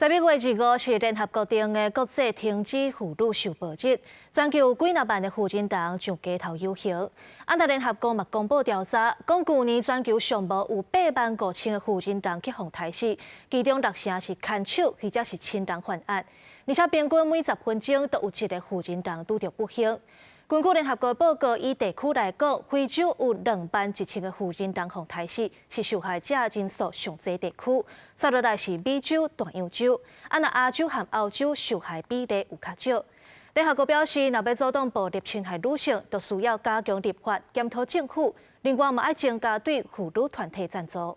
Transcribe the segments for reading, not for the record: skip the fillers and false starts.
11月25是聯合國定的國際停止婦女受暴日，全球有幾若萬的婦人人上街頭遊行。啊，那聯合國嘛公布調查，講舊年全球上無有8萬5千个婦人人去予刣死，其中六成是牽手或者是親人犯案，而且平均每10分鐘都有一个婦人人拄著不幸。根據聯合國報告，以地區來講，非洲有2萬1千个婦人人予刣死，是受害者人數上濟地區。接落來是美洲、大洋洲，啊，若亞洲和歐洲受害比例有較少。聯合國表示，若欲阻擋暴力侵害女性，就需要加強立法、檢討政府，另外嘛愛增加對婦女團體贊助。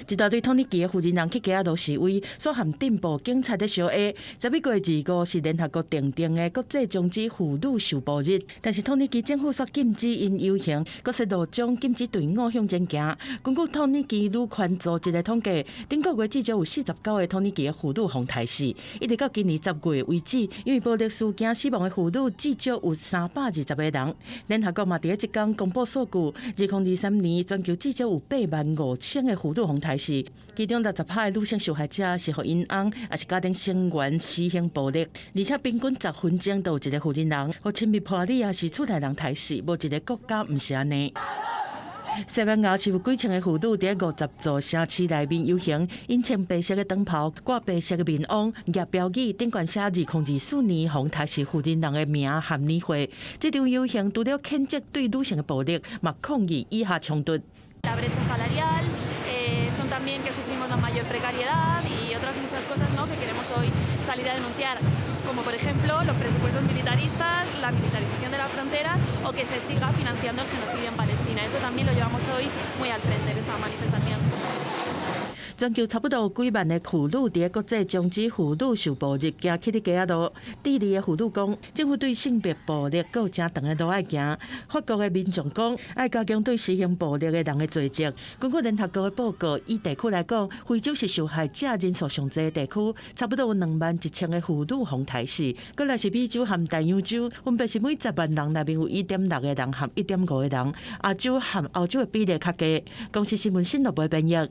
一大堆土耳其的婦人人去街仔路示威，煞和鎮暴警察咧相下。11月25是聯合國訂定的國際終止婦女受暴日，但是土耳其政府煞禁止𪜶遊行，閣設路障禁止隊伍向前行。根據土耳其女權組織的統計，頂個月至少有49個土耳其的婦女予刣死，一直到今年10月為止，因為暴力事件死亡的婦女至少有320個人。聯合國嘛佇咧這工公布數據，2023年全球至少有8萬5千個婦女予刣死，其中60%的女性受害者是予𪜶翁，抑是家庭成員施行暴力，而且平均10分鐘就有一个婦人人予親密伴侶抑是厝內人刣死，無一个國家毋是按呢。西班牙是有幾千个婦女佇50座城市內面遊行，𪜶穿白色的長袍，掛白色的面網，舉標語，頂懸寫2024年予刣死婦人人的名和年歲。這場遊行除了譴責對女性的暴力，嘛抗議以哈衝突。 La brecha salarial, son también que sufrimos la mayor precariedad y otras muchas cosas, ¿no?, que queremos hoy salir a denunciar, como por ejemplo los presupuestos militaristas, la militarización de las fronteras o que se siga financiando el genocidio en Palestina. Eso también lo llevamos hoy muy al frente en esta manifestación. 全球差不多有幾萬个婦女佇國際終止婦女受暴日行起佇街仔路。智利的婦女講，政府對性別暴力閣有誠長的路愛行。法國的民眾講，愛加強對施行暴力的人的罪責。根據聯合國的報告，以地區來講，非洲是受害者人數上濟的地區，差不多有2萬1千个婦女予刣死。過來是美洲和大洋洲，分別是每10萬人內面有1.6個人和1.5個人。亞洲和歐洲的比例較低。公視新聞新羅播編譯。